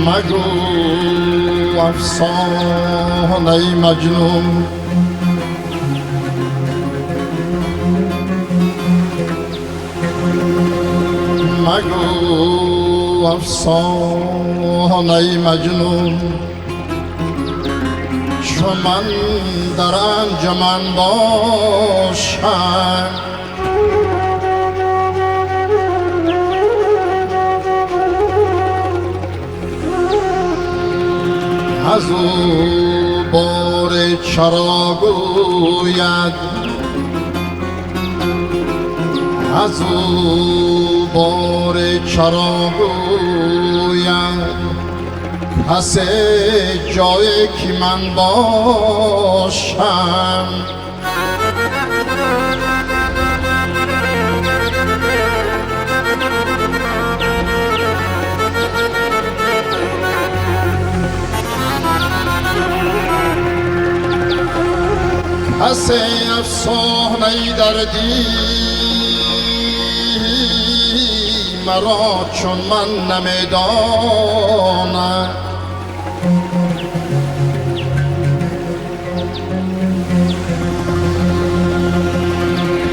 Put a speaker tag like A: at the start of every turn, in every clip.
A: مگو افسانه مجنون، مگو افسانه مجنون، چو من در انجمن باشم. از او بار چرا گوید، از او بار چرا گوید، پس جایی که من باشم. پس افسانه دردی مرا چون من نمیدانم،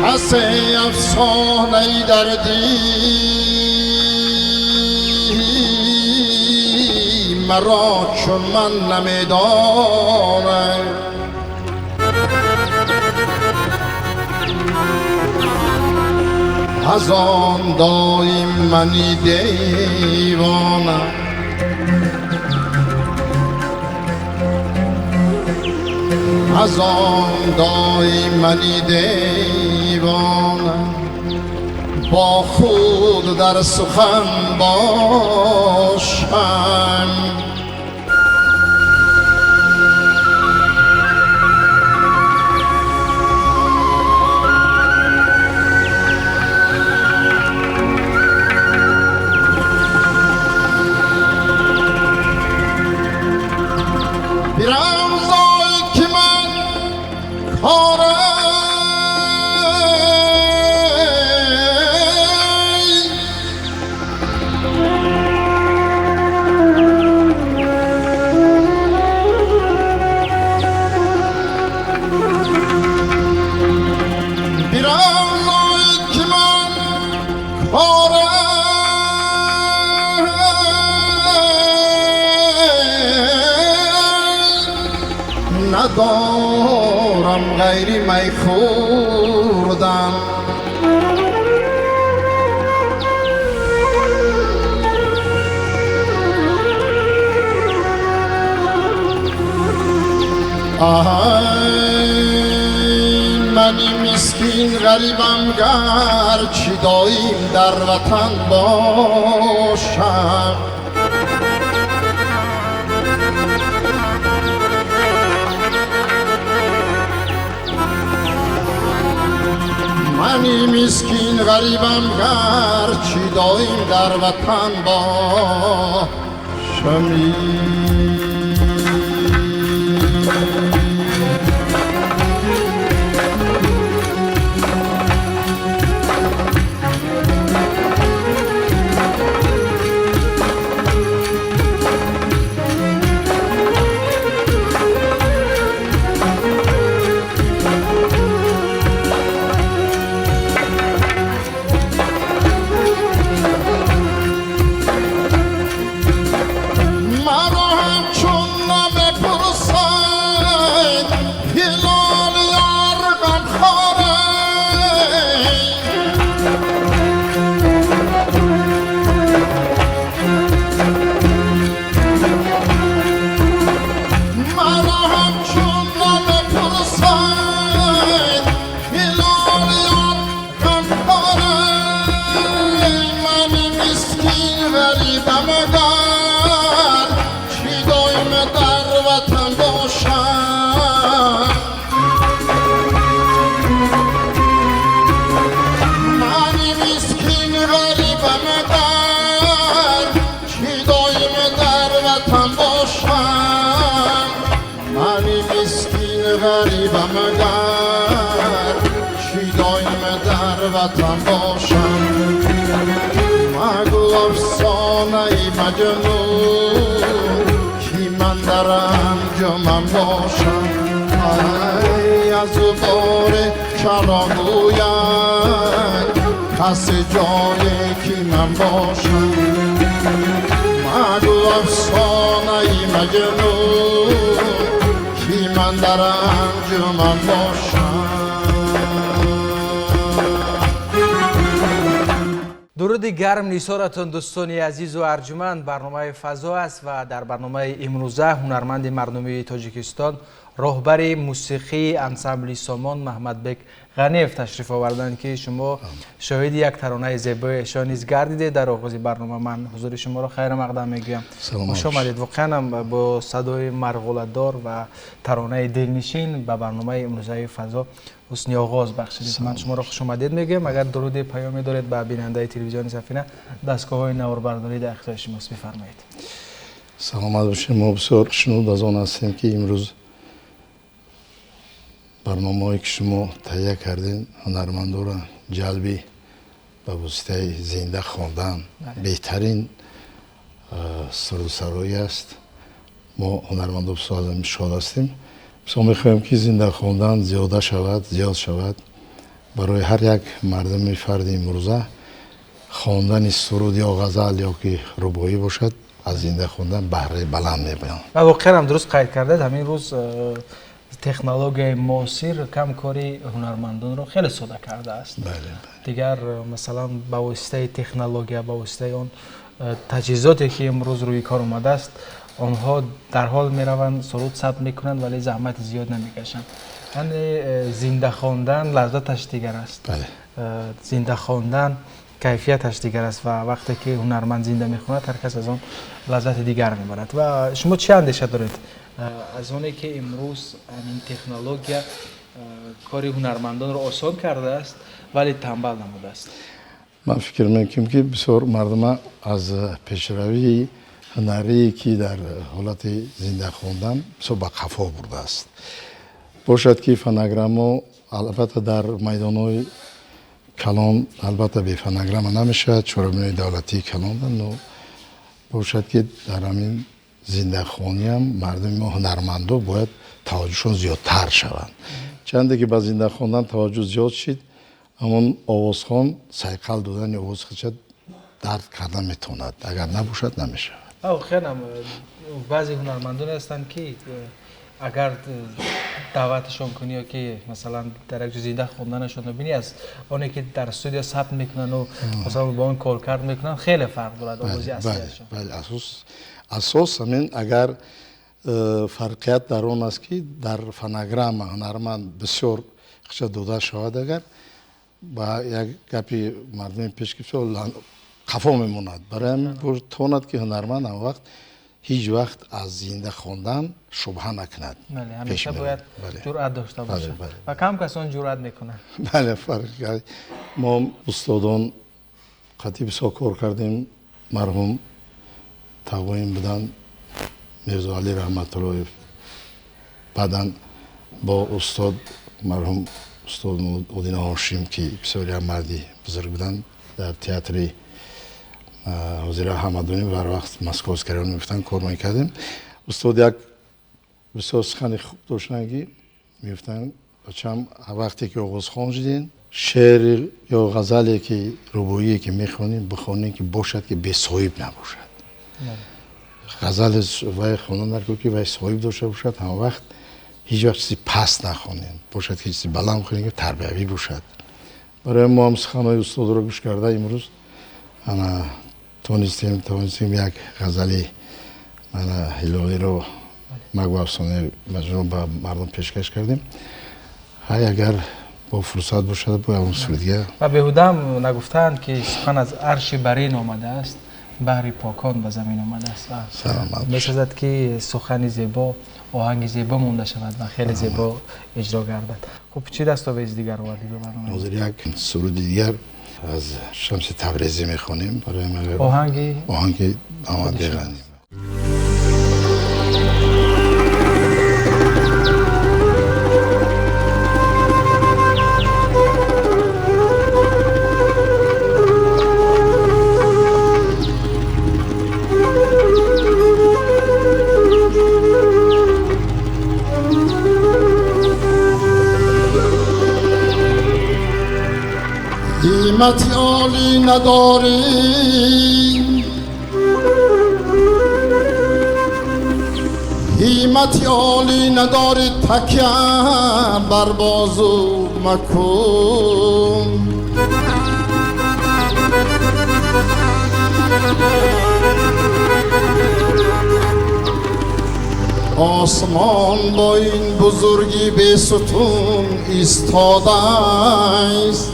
A: پس افسانه دردی مرا چون من نمیدانم. از آن دایم منی دیوانه، از آن دایم منی دیوانه، با خود در سخن باشم. ندارم غیری می خوردن، آهای منی مسکین غریبم گرچه دایم در وطن باشم. Мани мискин ғарибам гарчи доим дар ватан бошам. Ватан бошам, магу афсонаи маҷнун, ки ман дар анҷуман бошам. Ай аз боре чаро гӯяд касе ҷое ки ман бошам. Магу афсонаи маҷнун, ки ман дар анҷуман бошам.
B: Дуруди гарм нисоратон дӯстони азизу арҷуманд. Барномаи фазо аст ва дар барномаи имрӯза ҳунарманди мардумии Тоҷикистон, роҳбари мусиқии ансамбли Сомон Маҳмадбек Ғаниев ташриф оварданд, ки шумо шоҳиди як таронаи зебои эшон низ гардидед. Дар оғози барнома ман ҳузури шуморо хайрмақдам мегӯям. Хуш омадед. Воқеан бо садои марғуладор ва таронаи дилнишин ба барномаи имрӯзаи фазо ҳусни оғоз бахшидед. Ман шуморо хуш омадед мегӯям. Агар дуруди паёме доред ба бинандаи телевизиони Сафина, дастгоҳҳои наворбардорӣ дар ихтиёри шумост, бифармоед.
C: Саломат бошед. Мо бисёр хушнуд аз он ҳастем, ки имрӯз барномаҳое ки шумо таҳия кардем, ҳунармандоро ҷалби ба воситаи зинда хондан беҳтарин сурудсароӣ аст. Мо ҳунармандо бисёр аз ин шод ҳастем. Бисёр мехоҳем, ки зинда хондан зиёда шавад, зиёд шавад. Барои ҳар як мардуми фарди имрӯза хондани суруд ё ғазал ё ки рубоӣ бошад, аз зинда хондан баҳраи баланд мебаранд.
B: Ва воқеан ҳам дуруст қайд кардед, ҳамин рӯз технологияи муосир кам кори ҳунармандонро хеле сода кардааст. Дигар масалан ба воситаи технология, ба воситаи он таҷҳизоте ки имрӯз рӯи кор омадааст, онҳо дарҳол мераванд, суруд сабт мекунанд, вале заҳмати зиёд намекашанд. Яъне зинда хондан лаззаташ дигар аст, зинда хондан кайфияташ дигар аст ва вақте ки ҳунарманд зинда мехонад, ҳар кас аз он лаззати дигар мебарад. Ва шумо чӣ андеша доред аз оне ки имрӯз ҳамин технология кори ҳунармандонро осон кардааст, вале танбал намудааст?
C: Ман фикр мекунам, ки бисёр мардума аз пешравии ҳунарие ки дар ҳолати зинда хондан бисёр ба қафо бурдааст. Бошад ки фонограммо албатта дар майдонҳои калон албатта бе фонограмма намешавад, чорабиниҳои давлатии калон, но бошад ки дар ҳамин зиндахониам мардуми мо ҳунармандо бояд таваҷҷӯҳшон зиёдтар шаванд. Чанде ки ба зинда хондан таваҷҷӯҳ зиёд шид, ҳамон овозхон сайқал додани овози худша дард карда метавонад, агар набошад намешавад.
B: Воқеан ҳам баъзе ҳунармандоне ҳастанд, ки агар даъваташон кунӣ ё ки масалан дар як ҷо зинда хонданашонро бинӣ, аз оне ки дар студия сабт мекунанд масалан бо он коркард мекунанд, хеле фарқ дорад овози аслиашон.
C: Бале, асос ҳамин агар фарқият дар он аст, ки дар фонограмма ҳунарманд бисёр худша дода шавад, агар ба як гапи мардуми пеш ки бисёр қафо мемонад. Барои ҳамин тавонад, ки ҳунарманд ҳамон вақт ҳеҷ вақт аз зинда хондан шубҳа накунад.
B: Ҳамеша бояд ҷуръат дошта бошад ва кам касон ҷуръат мекунанд.
C: Бале, фарқ. Мо устодон қатъи бисёр кор кардем. Марҳум Тағоим буданд, Мирзоалӣ Раҳматуллоев, баъдан бо устод марҳум устод Одина Ҳошим, ки бисёр як марди бузург буданд дар театри ҳозира ҳамадонӣ ва ҳар вақт Московский район мегуфтанд, кор мекардем. Устод як бисёр сухани хуб доштанд, ки мегуфтанд: бачам, вақте ки оғозхон шудин, шеър ё ғазале ки рубоие ки мехонем, бихонем ки бошад ки бесоҳиб набошад. Ғазал вай хондан дар ки вай соҳиб дошта бошад, ҳама вақт ҳеҷ вақт чизи паст нахонем, бошад ки чизи баланд хонем, ки тарбиявӣ бошад. Барои мо ҳам суханҳои устодро гӯш карда имрӯз ана тонистем як ғазали ана Ҳилолиро Магу афсонаи Маҷнун ба мардум пешкаш кардем. Ҳай, агар бо фурсат бошад, бо ягон сурудига.
B: Ва беҳудаам нагуфтаанд, ки сухан аз арши барин омадааст, баҳри покон ба замин омадааст. Месазад, ки сухани зебо, оҳанги зебо монда шавад ва хеле зебо иҷро гардад. Хуб, чӣ дастовези дигар овардӣ ба барнома?
C: Ҳозир як суруди дигар аз Шамси Табрезӣ мехонем.
B: Оҳанги
C: оҳанги Аҳмад Беғанӣ.
A: ҳиммати олӣ надорӣ, ҳиммати олӣ надорӣ, такя бар бозу макун. Осмон бо ин бузургӣ бесутун истодааст.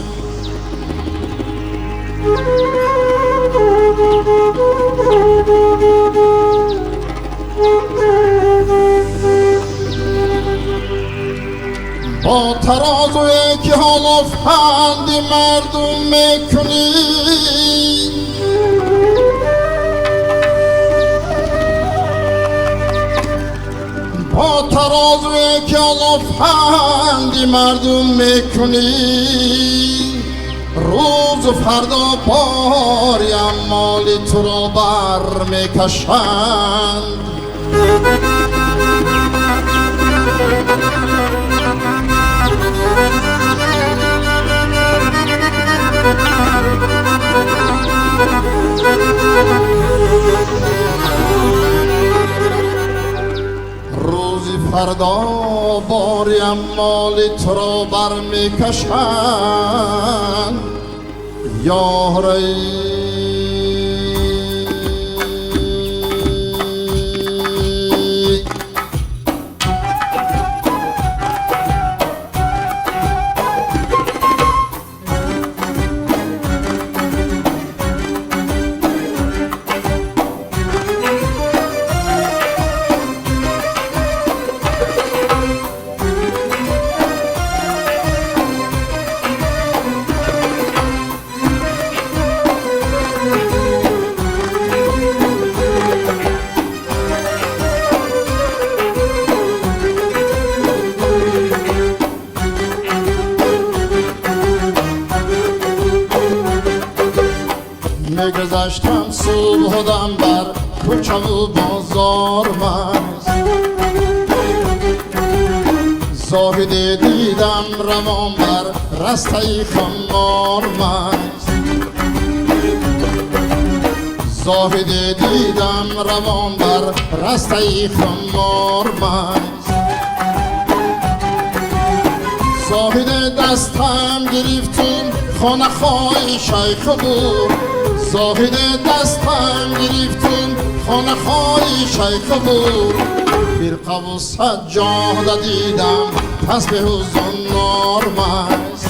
A: Бо тарозуе ки ҳоло фанди мардум мекунӣ, бо тарозуе ки ҳоло фанди мардум мекунӣ, рӯзу фардо бори амоли туро бармекашанд. Рӯзи фардо бори амоли туро бармекашанд. Ёрай мегузаштам субҳудам бар кӯчаву бозор маст, зоҳиде дидам равон бар растаи хумор маст, зоҳиде дидам равон бар растаи хумор маст. Зоҳиде дастам гирифтум хонахои шайх буд, зоҳиде дастам гирифтум хонахои шайх буд. Фирқаву саҷҷода дидам тасбеҳу зуннор маст,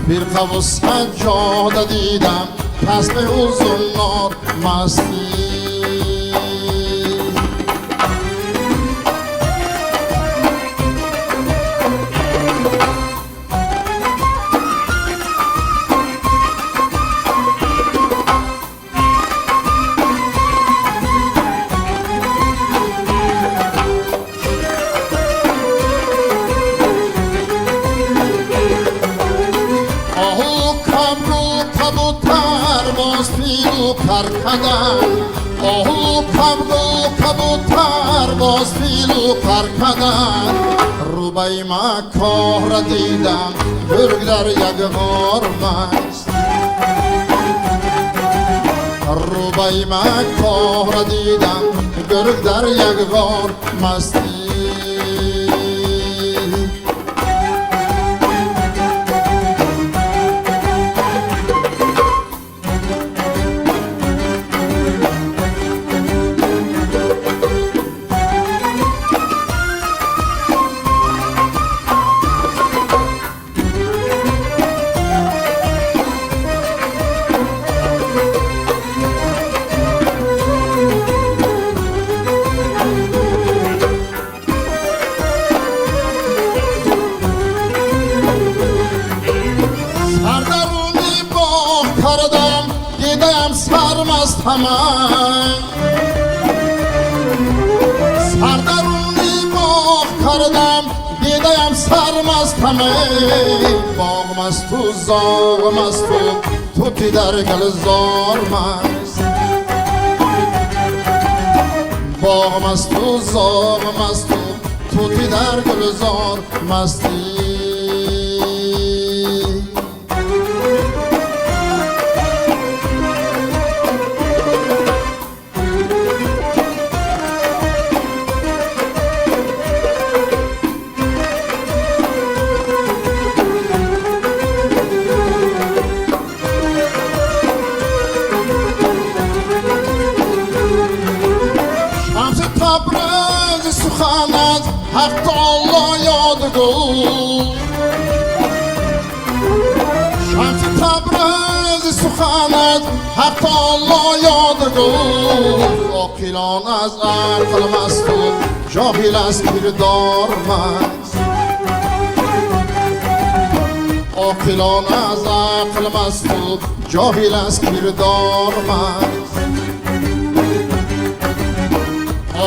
A: фирқаву саҷҷода дидам Тасбиҳу зуннор мастӣ. Оҳу кабру кабутар боз филу каркадан, рӯбаи макоҳра дидам, гург дар як ғор маст. Рӯбаи макоҳра дидам, гург дар як ғор мастӣ. Сардаруни боғ кардам, дидаям сармастаме. Боғ масту, зоғ масту, тути дар гулзор маст. Боғ масту, зоғ масту, тути дар гулзор мастӣ. Ҳақ таоло ёдгу, Шамси Табриз суханат, ҳақ таоло ёдгу. Оқилон аз ақл масту, ҷоҳил аз кирдор маст. Оқилон аз ақл масту, ҷоҳил аз кирдор маст.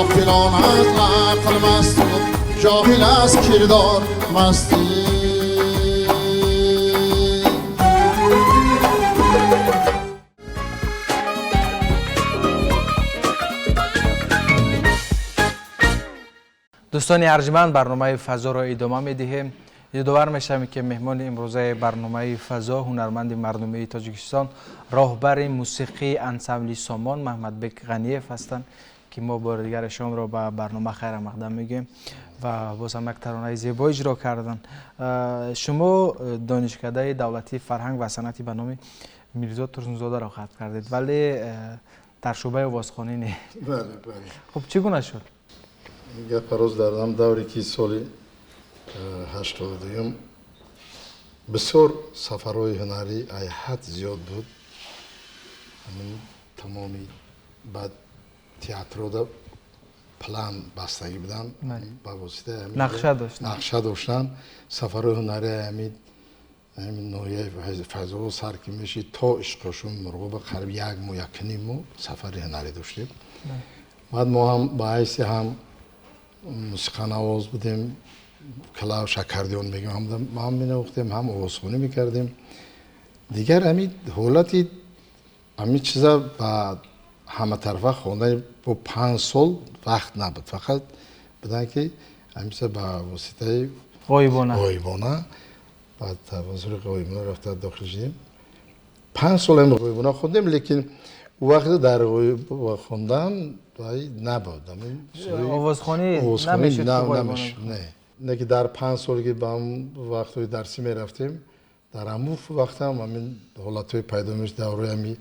A: Оқилон аз ақл масту, ҷоҳил аз кирдор мастӣ.
B: Дӯстони арҷманд, барномаи фазоро идома медиҳем. Ёдовар мешавем, ки меҳмони имрӯзаи барномаи фазо ҳунарманди мардумии Тоҷикистон, роҳбари мусиқии ансамбли Сомон Маҳмадбек Ғаниев ҳастанд, ки мо бори дигар эшонро ба барнома хайрамақдам мегӯем ва боз ҳам як таронаи зебо иҷро карданд. Шумо донишкадаи давлатии фарҳанг ва санъати ба номи Мирзо Турсунзодаро хатм кардед, вале дар шӯъбаи овозхонӣ не.
C: Бале, бале.
B: Хуб, чӣ гуна шуд?
C: Гапа рост, дар ҳам давре ки соли 82-юм бисёр сафарҳои ҳунарӣ айҳад зиёд буд. Ҳамин тамоми баъд театрода план бастагӣ буданд, ба воситаи нақша доштанд. Сафарҳои ҳунарӣ ҳамин ноҳияи Файзобод сар ки мешид то Ишқошум, Мурғоба қариб як моҳ, якним моҳ сафари ҳунарӣ доштем. Баъд мо ҳам ба ҳайси ҳам мусиқанавоз будем, клавиш, аккордеон мегӯем, ҳам менавохтем, ҳам овозхонӣ мекардем. Дигар ҳамин ҳолати ҳамин чиза ба ҳаматарафа хондани бо 5 сол вақт набуд. Фақат будан ки ҳамиша ба воситаи ғоибона, баъд тавассути ғоибона рафта дохил шудем. 5 сол ҳам ғоибона хондем, лекин ӯ вақт дар ғоиб хондан набуд.
B: Овозхонӣ намешуд.
C: Не, ки дар 5 сол ки ба ҳам вақтҳои дарсӣ мерафтем, дар ҳамун вақт ҳам ҳамин ҳолатҳои пайдо мешуд, давраи ҳамин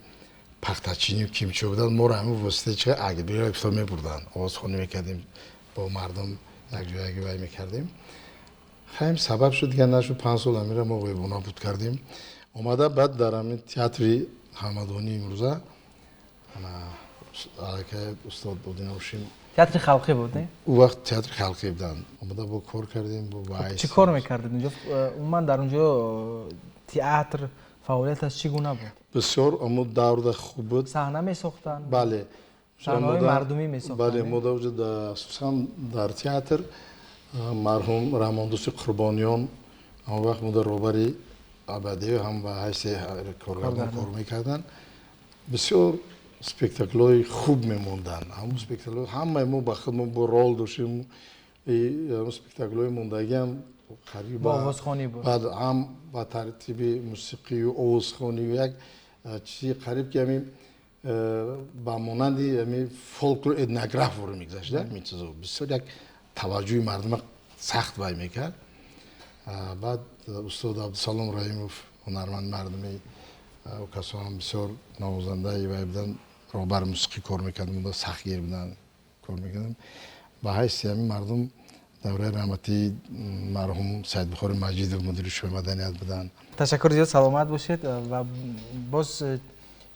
C: пахтачинию кимчо буданд, моро ҳамин воситаи чи агбиро ифто мебурданд, овозхонӣ мекардем, бо мардум якҷоягӣ вай мекардем. Хайм сабаб шуд, дигар нашуд, 5 сол ҳаминро мо ғоибона буд кардем. Омада баъд дар ҳамин театри Ҳамадонӣ имрӯза аллакай устод Одиношим.
B: Театри халқӣ буд, не?
C: У вақт театри халқӣ буданд. Омада бо кор кардем, бо
B: чӣ кор мекардед унҷо? Умуман дар унҷо театр фаъолияташ чӣ гуна буд?
C: Бисёр ҳамун даврда хуб буд.
B: Саҳна месохтанд?
C: Бале.
B: Саҳнаҳои мардумӣ месохтанд?
C: Бале, мо асосан дар театр марҳум Раҳмондӯсти Қурбониён он вақт мо дар роҳбари абадӣ ҳам ба ҳайси коргардон кор мекарданд. Бисёр спектаклҳои хуб мемонданд. Ҳамун спектаклҳо ҳамаи мо ба худмон бо рол доштем. Спектаклҳои мондагиам қариб
B: бо овозхонӣ буд.
C: Баъд ҳам ба тартиби мусиқию овозхонию як чизи қариб ки ҳамин ба монанди ҳамин фолклор этнограф воро мегузашт ҳамин чизо. Бисёр як таваҷҷӯҳи мардума сахт вай мекард. Баъд устод Абдусалом Раҳимов, ҳунарманди мардумӣ, у касоам бисёр навозандаи вай буданд, роҳбари мусиқӣ кор мекарданд, муда сахтгир буданд, кор мекарданд. Ба ҳайси ҳамин мардум давраи раҳматии марҳум Саидбухори Маҷидов мудири шӯъбаи маданият буданд.
B: Ташаккур зиёд, саломат бошед. Ва боз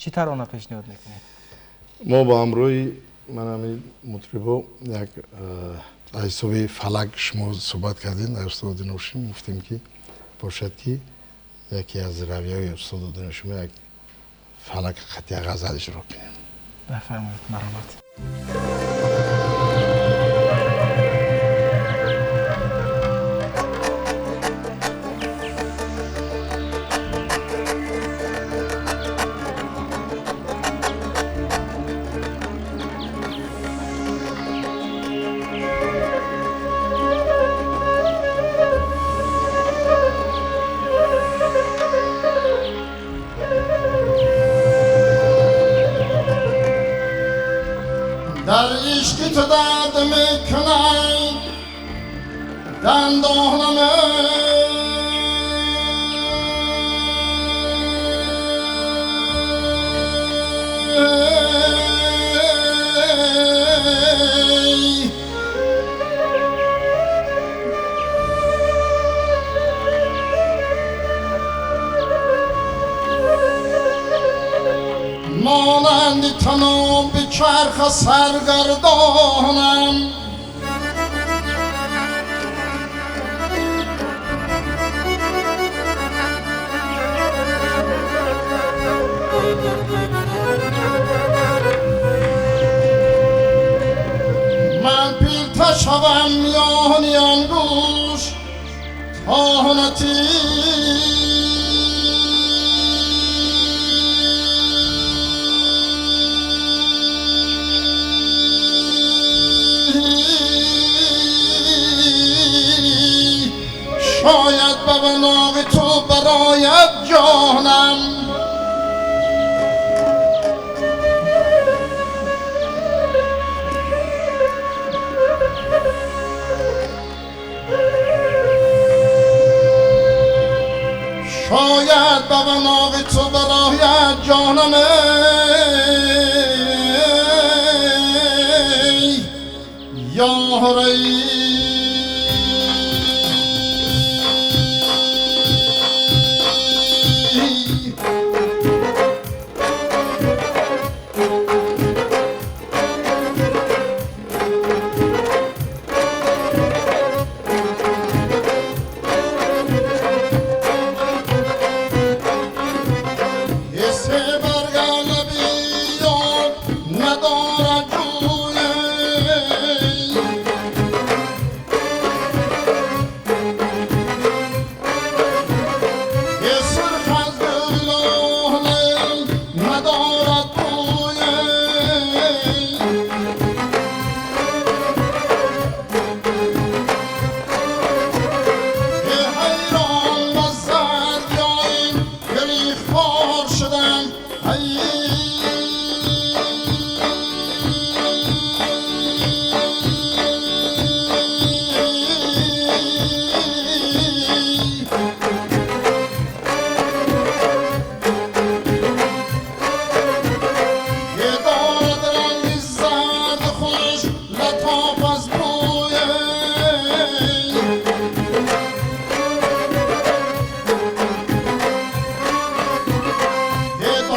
B: чӣ тарона пешниҳод мекунед?
C: Мо ба ҳамроҳи ман ҳамин мутрибо як аз ҳисоби фалак шумо суҳбат кардем, дар устод Одиношим гуфтем ки бошад ки яке аз равияҳои устод Одиношим як фалак қатъия ғазал иҷро кунем.
B: Бафармоед, марҳамат.
A: در عشق تو درد میکنم دندانم مانند تناب به چرخ سرگردانم من پیلته شوم میان انگوش تا شاید به بناغ تو براید جانم شاید به بناغ تو براید جانم ای یاری.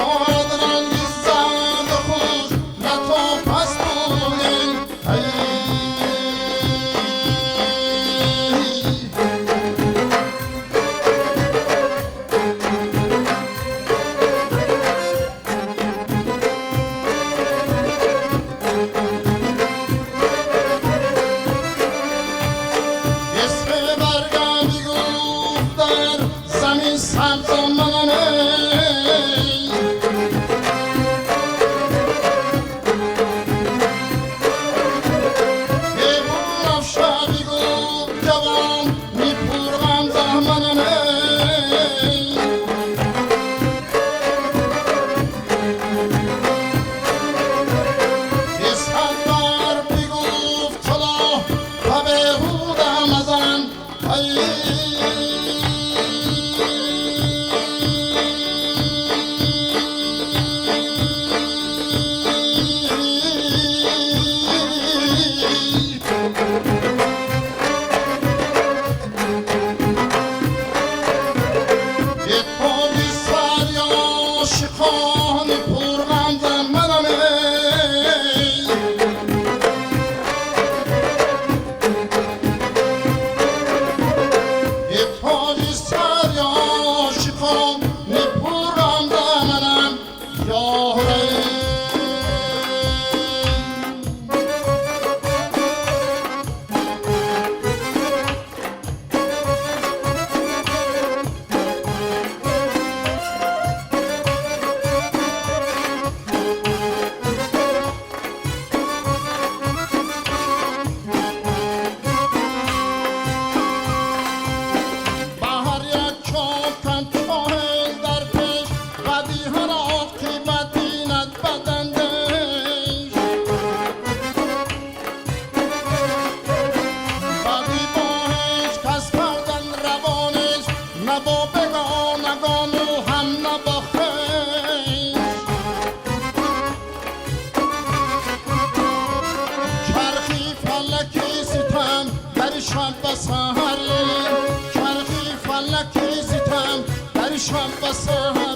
A: Oh, به سحر.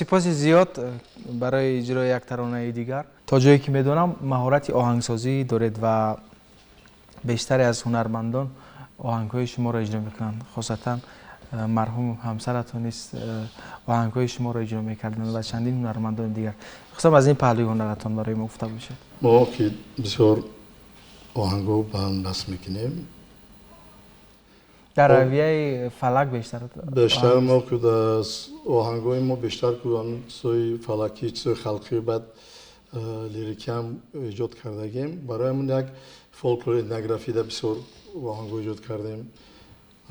B: Сипоси зиёд барои иҷрои як таронаи дигар. То ҷое ки медонам, маҳорати оҳангсозӣ доред ва бештаре аз ҳунармандон оҳангҳои шуморо иҷро мекунанд. Хосатан марҳум ҳамсаратон низ оҳангҳои шуморо иҷро мекарданд ва чандин ҳунармандони дигар. Хусусан аз ин паҳлӯи ҳунаратон барои мо гуфта бошед.
C: Мо ки бисёр оҳангҳо ба ҳам баст мекунем.
B: Дар равияи фалак бештар?
C: Бештар мо ки оҳангҳои мо бештар ки чизҳои фалакӣ, чизҳои халқӣ, баъд лирикиам эҷод кардагем. Барои ҳамон як фолклор этнографида бисёр оҳангҳо эҷод кардем.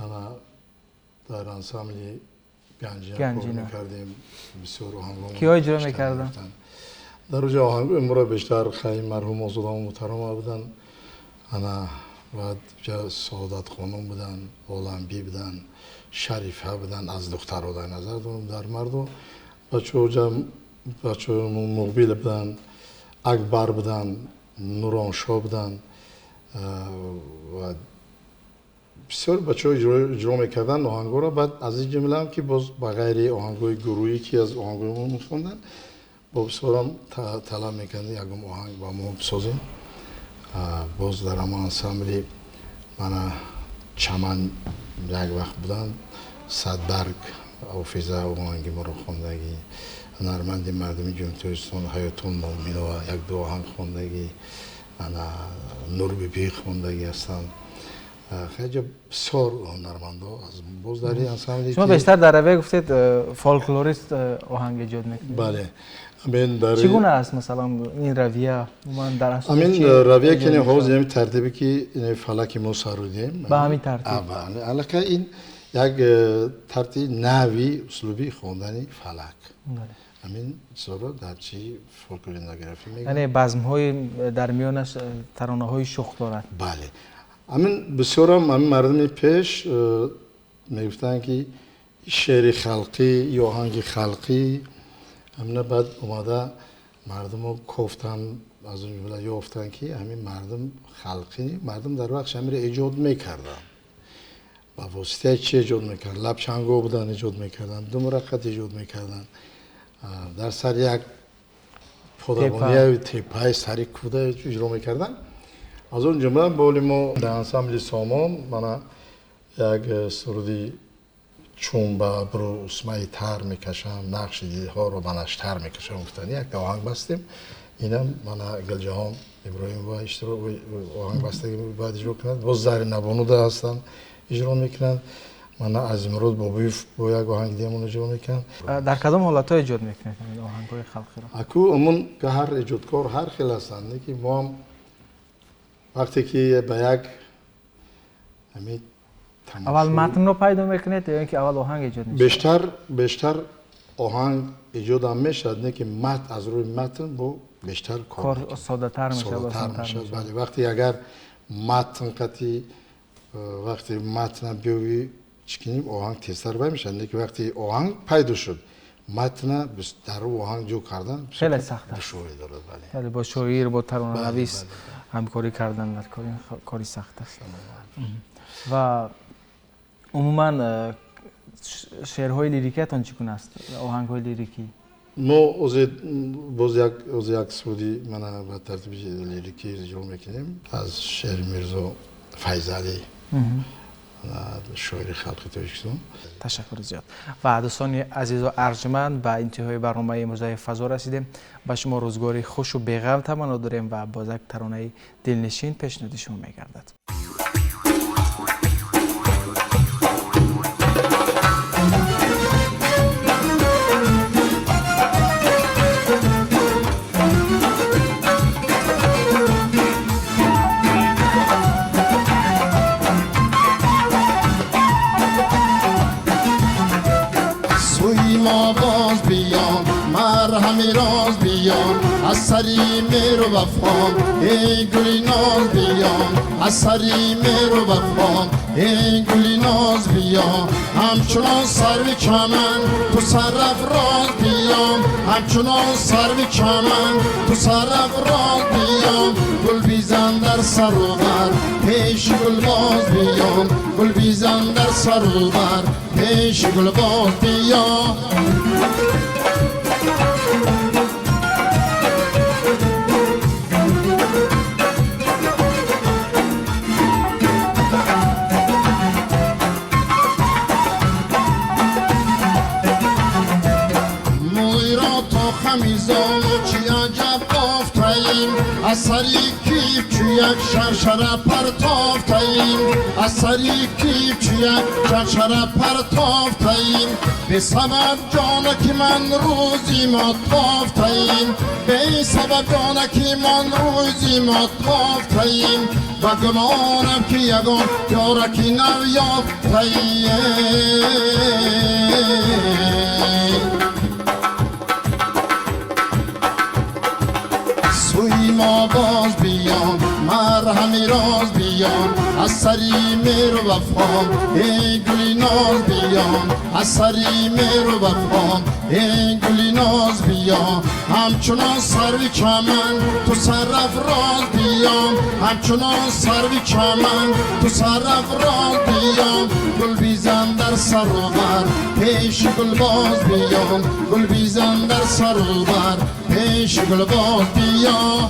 C: Ана дар ансамбли Ганҷина кор мекардем, бисёр оҳангҳо.
B: Киҳо иҷро мекарданд?
C: Дар оҷа оҳангҳои моро бештар Хаим марҳум Озодамо Муҳтаромова буданд. Ана баъд Саодат хонум буданд, Оламбӣ буданд, Шарифа буданд, аз духтарҳо дар назар дорам, дар марду бачаҳо Муқбил буданд, Акбар буданд, Нуроншо буданд ва бисёр бачаҳо иҷро мекарданд оҳангҳоро. Баъд аз ин ҷумлаам ки боз ба ғайри оҳангҳои гурӯҳӣ ки аз оҳангҳои мо мехонданд, бо бисёрам талаб мекарданд ягон оҳанг ба мо бисозем. Боз дар ҳамон ансамбли мана Чаман як вақт буданд, Садбарг Ҳофиза оҳанги моро хондагӣ, ҳунарманди мардуми Ҷумҳурии Тоҷикистон Ҳаётун Муъминова як ду оҳанг хондагӣ, ана Нурбибӣ хондагӣ ҳастанд. Хеле бисёр ҳунармандо аз боз дар ин ансамбли.
B: Шумо бештар дар равия гуфтед фолклорист оҳанг эҷод мекунед.
C: Бале.
B: Чӣ гуна аст масалан ин равия? Ман дар асос
C: ҳамин равия ки ҳозир ҳамин тартибе ки фалаки мо сарудем,
B: ба ҳамин тартиб.
C: Бале, аллакай ин як тартиби нави услуби хондани фалак. Ҳамин чизҳоро дар чи фолклор этнографӣ мегӯянд.
B: Яъне базмҳои дар миёнаш таронаҳои шӯх дорад.
C: Бале. Ҳамин бисёрам ҳамин мардуми пеш мегуфтанд ки шеъри халқӣ ё оҳанги халқӣ, ҳамина баъд омада мардумро кофтанд, аз он ҷумла ёфтанд ки ҳамин мардум халқӣ, мардум дар вақт ҳаминро эҷод мекарданд. Ба воситаи чӣ эҷод мекарданд? Лабчангҳо буданд эҷод мекарданд, думурақат эҷод мекарданд. Дар сари як подабонияи теппаи сари кӯда иҷро мекарданд. Аз он ҷумла боли мо дар ансамбли Сомон мана як суруди Чун ба абрӯ усмаи тар мекашам, нақши дилҳоро ба наштар мекашам гуфтани як оҳанг бастем. Инам мана Гулҷаҳон Иброҳимова оҳанг бастагӣ бояд иҷро кунад. Боз Заринабонуда ҳастанд, иҷро мекунанд. Мана Азимурод Бобоев бо як оҳанг диямон иҷро мекунанд.
B: Дар кадом ҳолатҳо эҷод мекунед ҳамин оҳангҳои халқиро?
C: Аку умун ҳар эҷодкор ҳар хел ҳастанд, не ки мо ҳам вақте ки ба як ҳамин
B: аввал матнро пайдо мекунед ё ин ки аввал оҳанг эҷод мешавад?
C: Бештар оҳанг эҷодам мешавад, не ки матн аз рӯи матн бо бештар
B: кор соддатар мешавад, осонтар мешавад.
C: Бале, вақте агар матн қатӣ вақте матна биёвӣ чӣ кунем, оҳанг тезтар вай мешавад, не ки вақте оҳанг пайдо шуд, матна дар оҳанг ҷо кардан
B: хеле сахт аст,
C: душворӣ дорад. Бале,
B: бале, бо шоир, бо таронанавис ҳамкорӣ кардан дар кори сахт аст. Ва умуман шеърҳои лирикиятон чӣ гуна аст? Оҳангҳои лирикӣ?
C: Мо боз як суруди мана ба тартиби лирикӣ иҷро мекунем аз шеъри Мирзо Файзалӣ, шоири халқи Тоҷикистон.
B: Ташаккури зиёд. Ва дӯстони азизу арҷманд, ба интиҳои барномаи имрӯзаи фазо расидем. Ба шумо рӯзгори хушу беғам таманно дорем ва боз як таронаи дилнишин пешниҳоди шумо мегардад.
A: از سری مهر و وفام ای گلی ناز بیام، از سری مهر و وفام ای گلی ناز بیام، همچنان سرو چمن تو سرافراز بیام، همچنان سرو چمن تو سرافراز بیام، گل بیزن در سر و بر پیش گل باز بیام، گل بیزن در سر و بر پیش گل باز بیام. از سری کیف چو یک شرشره پرتافتاییم، از سری کیف چو یک شرشره پرتافتاییم، به سبب جانک من روزی ما تافتاییم، به سبب جانک من روزی ما تافتاییم، و گمانم که یگان یارکی نو یافتاییم. سوی ما باز بیام، مرهمی راز بیام، از سری مهر و وفام ای گلی ناز بیام، از سری مهر و وفام ای گلی ناز بیام، همچنان سرو چمن تو سرافراز بیام، همچنان سرو چمن تو سرافراز بیام، گل بیزن در سر و بر پیش گل باز بیام، گل بیزن در سر و بر پیش گل باز بیام.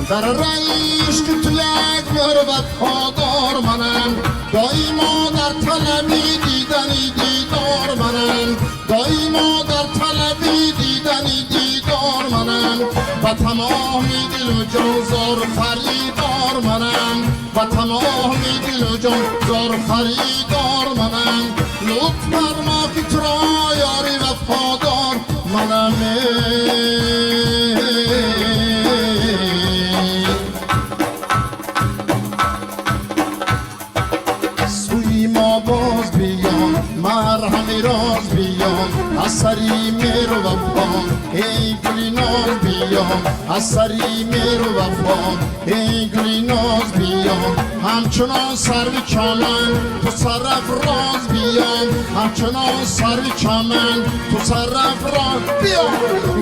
A: در عشق تو یک مهر وفادار منم، دایما در طلبی دیدنی دیدار منم، دایما در طلبی دیدنی دیدار منم، و تمامی دل و جان زار خریدار منم، و تمامی دل و جان زار خریدار منم، لطف فرما که تو را یاری وفادار منم. مرهمی راز بیام، از سری مهر و وفام ای گلی ناز بیام، از سری مهر و وفام ای گلی ناز بیام، همچنان سرو چمن تو سرافراز بیام، همچنان سرو چمن تو سرافراز بیام،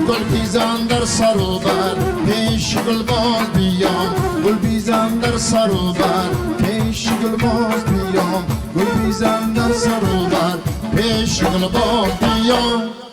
A: گل بیزن در سر و بر پیش گل باز بیام، گل بیزن در سر و بر پیش گل باز بیام، گل بیزن در سر و بر Пеши гулбоғ биё.